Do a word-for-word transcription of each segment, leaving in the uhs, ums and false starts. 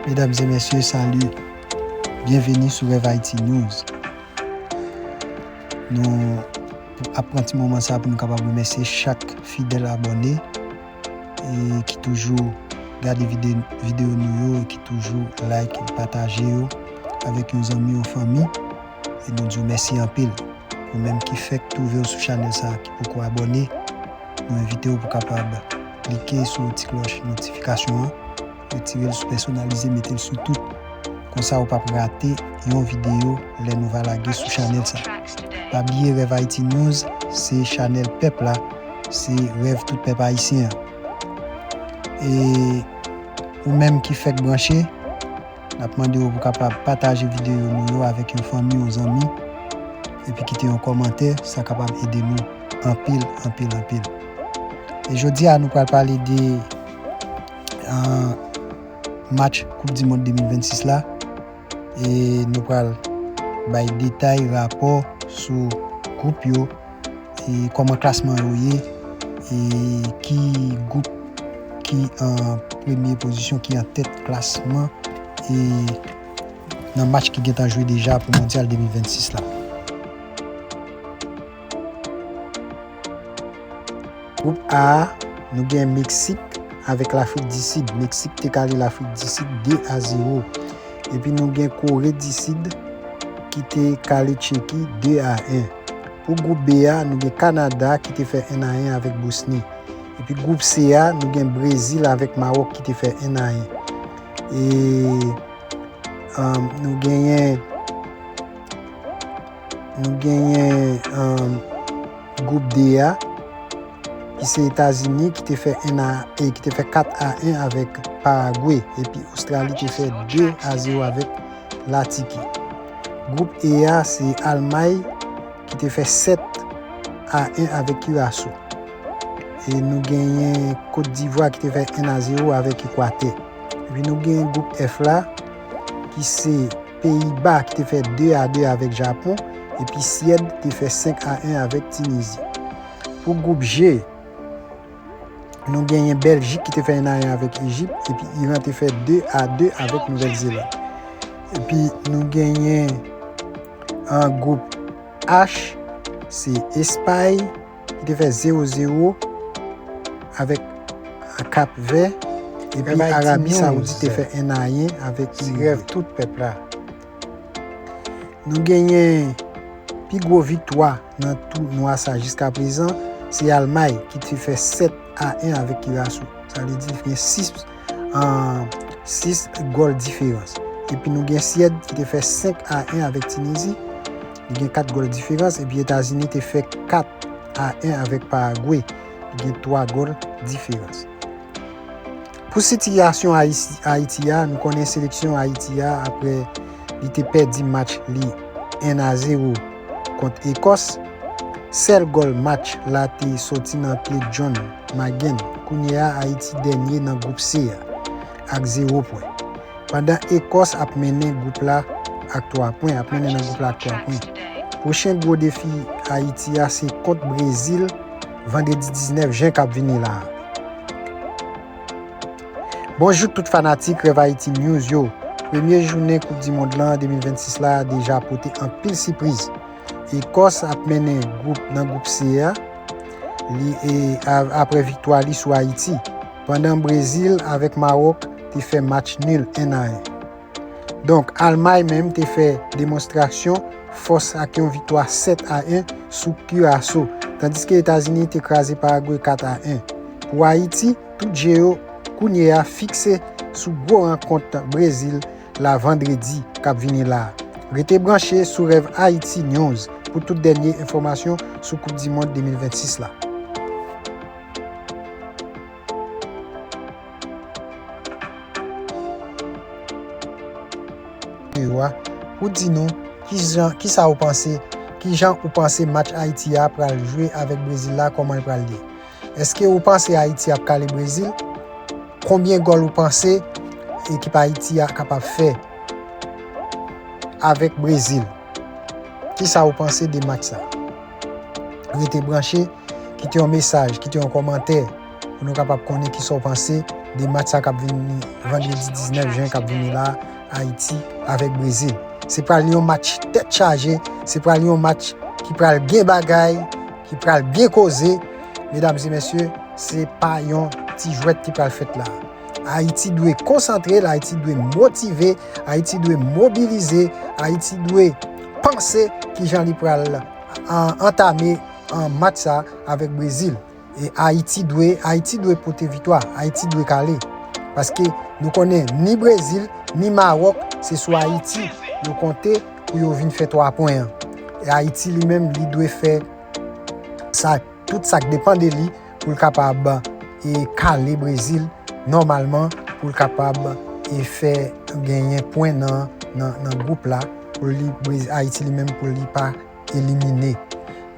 Medam e mesye, sali. Byenveni sou Rev Haiti News. Nou ap pran ti moman sa pou nou kapab remèsye chak fidèl abòne e ki toujou gade vide-, videyo nou yo e ki toujou like e pataje yo avèk yon zanmi, yon fanmi. E nou di w mèsi anpil. Ou menm ki fèk twouve w sou chanèl sa a, ki poko abòne, nou envite w pou kapab klike sou ti klòch notifikasyon an, retire l sou pèsonalize, mete l sou tout. Konsa w p ap rate yon videyo lè nou va lage sou chanèl sa a. Pa bliye Rev Haiti News se chanèl pèp la, se rèv tout pèp ayisyen an. E ou menm ki fèk branche, n ap mande w pou kapab pataje videyo nou yo avèk yon fanmi, yon zanmi, epi kite yon kòmantè, sa kapab ede nou anpil, anpil, anpil. E jodi a, nou pral pale de, ah, match Koup di Mond de mil vennsis la. E nou pral bay detay, rapò sou gwoup yo, e kòman klasman yo ye, e ki gwoup ki an premye pozisyon, ki an tèt klasman, e nan match ki gentan jwe deja pou Mondyal de mil vennsis la. Gwoup A a, nou gen Meksik avèk Lafrik di Sid. Meksik te kale Lafrik di Sid de a zewo. Epi nou gen Kore di Sid ki te kale Cheki de a en. Pou gwoup B a, nou gen Kanada ki te fè en a en avèk Bosni. Epi gwoup C a, nou gen Brezil avèk Mawòk ki te fè en a en. E, um, nou genyen, nou genyen, um, gwoup D a, ki se Etazini ki te fè en a, e ki te fè kat a en avèk Paragwe, epi Ostrali te fè de a zewo avèk Latiki. Gwoup E a, se Almay ki te fè sèt a en avèk Kiraso. E nou genyen Kot Divwa ki te fè en a zewo avèk Ekwatè. Epi nou genyen gwoup F la, ki se Peyiba ki te fè de a de avèk Japon, epi Syèd te fè senk a en avèk Tinizi. Pou gwoup G, nou genyen Bèljik ki te fè en a en avèk Ejip, epi Iran te fè de a de avèk Nouvèl Zeland. Epi nou genyen an gwoup H, se Espay ki te fè zewo zewo avèk Kap Vè, epi Arabi Sawoudit te fè en a en avèk Irigwe. Tout pèp la. Nou genyen pi gwo viktwa nan tounwa sa jiskaprezan, se Almay ki te fè sèt a en avèk Kiraso. Sa vle di gen sis, an, sis gòl diferans. Epi nou gen Syèd ki te fè senk a en avèk Tinizi, li gen kat gòl diferans, epi Etazini te fè kat a en avèk Paragwe, li gen twa gòl diferans. Pou sitiyasyon Ayiti, Ayiti a, nou konnen seleksyon Ayiti a, apre li te pèdi match li en a zewo kont Ekòs, sèl gòl match la te soti nan pye John Magen. Kounye a, Ayiti dènye nan gwoup C a, ak zewo pwen. Pandan Ekòs ap mennen gwoup la ak twa pwen, ap mennen nan gwoup la ak twa pwen. Pwochen gwo defi Ayiti a se kont Brezil, vandredi diznèf jen k ap vini la a. Bonjou tout fanatik Rev Haiti News yo. Premye jounen Koup di Mond lan de mil vennsis la deja pote anpil sipriz. Ekòs ap mennen gwoup nan gwoup C a, li, e, a, apre viktwa li sou Ayiti, pandan Brezil avèk Mawòk te fè match nil en a en. Donk, Almay menm te fè demonstrasyon fòs ak yon viktwa sèt a en sou Kiraso, tandiske Etazini te kraze Paragwe kat a en. Pou Ayiti, tout je yo kounye a fikse sou gwo rankont Brezil la vandredi k ap vini la a. Rete branche sou Rev Haiti News pou tout dènye enfòmasyon sou Koup di Mond de mil vennsis la. Yo a, pou di nou kijan, kisa ou panse, kijan ou panse match Ayiti a pral jwe avèk Brezil la, kòman l pral ye? Èske ou panse Ayiti ap kale Brezil? Konbyen gòl ou panse ekip Ayiti a kapab fè avèk Brezil? Kisa ou panse de match sa? Rete branche, kite yon mesaj, kite yon kòmantè pou nou kapab konnen kisa w panse de match sa k ap vini vandredi diznèf jen k ap vini la, Ayiti avèk Brezil. Se pral yon match tèt chaje, se pral yon match ki pral gen bagay, ki pral gen koze. Medam e mesye, se pa yon ti jwèt ki pral fèt la. Ayiti dwe konsantre l, Ayiti dwe motive, Ayiti dwe mobilize, Ayiti dwe panse kijan li pral an, antame an match sa avèk Brezil. E Ayiti dwe, Ayiti dwe pote viktwa, Ayiti dwe kale. Paske nou konnen ni Brezil, ni Mawòk, se sou Ayiti yo konte pou yo vin fè twa pwen an. E Ayiti li menm, li dwe fè sa, tout sa k depann de li pou l kapab e kale Brezil nòmalman, pou l kapab e fè genyen pwen nan, nan, nan gwoup la, pou li, Brez- Ayiti li menm pou li pa elimine.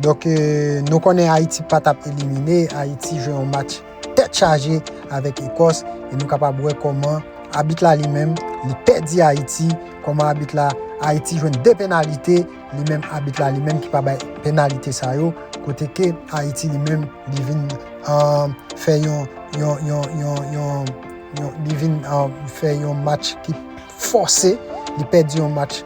Donk, e, nou konnen Ayiti pa t ap elimine, Ayiti jwe yon match tèt chaje avèk Ekòs, e nou kapab wè kòman abit la li menm, li pèdi Ayiti, kòman abit la, Ayiti jwenn de penalite, li menm abit la li menm ki pa bay penalite sa yo, kote ke Ayiti li menm, li vin, um, fè yon, yon, yon, yon, yon, yon, li vin, um, fè yon match ki fòse, li pèdi yon match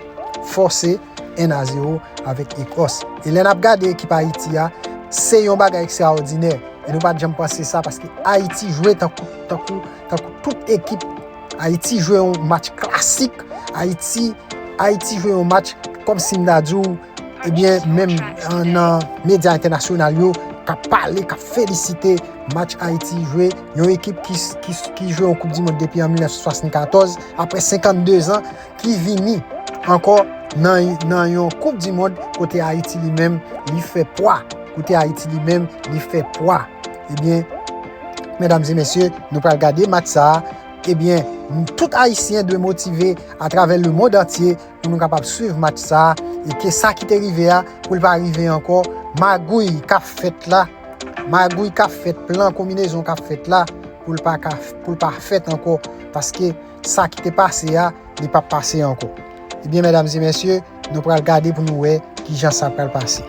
fòse, en a zewo avèk Ekòs. E lè n ap gade ekip Ayiti a, se yon bagay ekstraòdinè. E nou pa t janm panse sa, paske Ayiti jwe tankou, tankou, tankou tout ekip. Ayiti jwe yon match klasik. Ayiti, Ayiti jwe yon match kòmsi m ta di w, ebyen, menm, an, nan medya entènasyonal yo, k ap pale, k ap felisite match Ayiti jwe. Yon ekip ki, ki, ki jwe yon Koup di Mond depi an mil nèf san swasannkatòz, apre senkannde zan, ki vini ankò nan, nan yon Koup di Mond kote Ayiti li menm, li fè pwa. Kote Ayiti li menm, li fè pwa. Ebyen, medam e mesye, nou pral gade match sa a. Ebyen, tout Ayisyen dwe motive atravè lemonn antye pou nou kapab swiv match sa a. E ke sa ki te rive a, pou l pa rive ankò. Magouy k ap fèt la, magouy k ap fèt, plan konbinezon k ap fèt la, pou l pa ka, pou l pa fèt ankò. Paske sa ki te pase a, li p ap pase ankò. Ebyen, medam e mesye, nou pral gade pou nou wè kijan sa pral pase.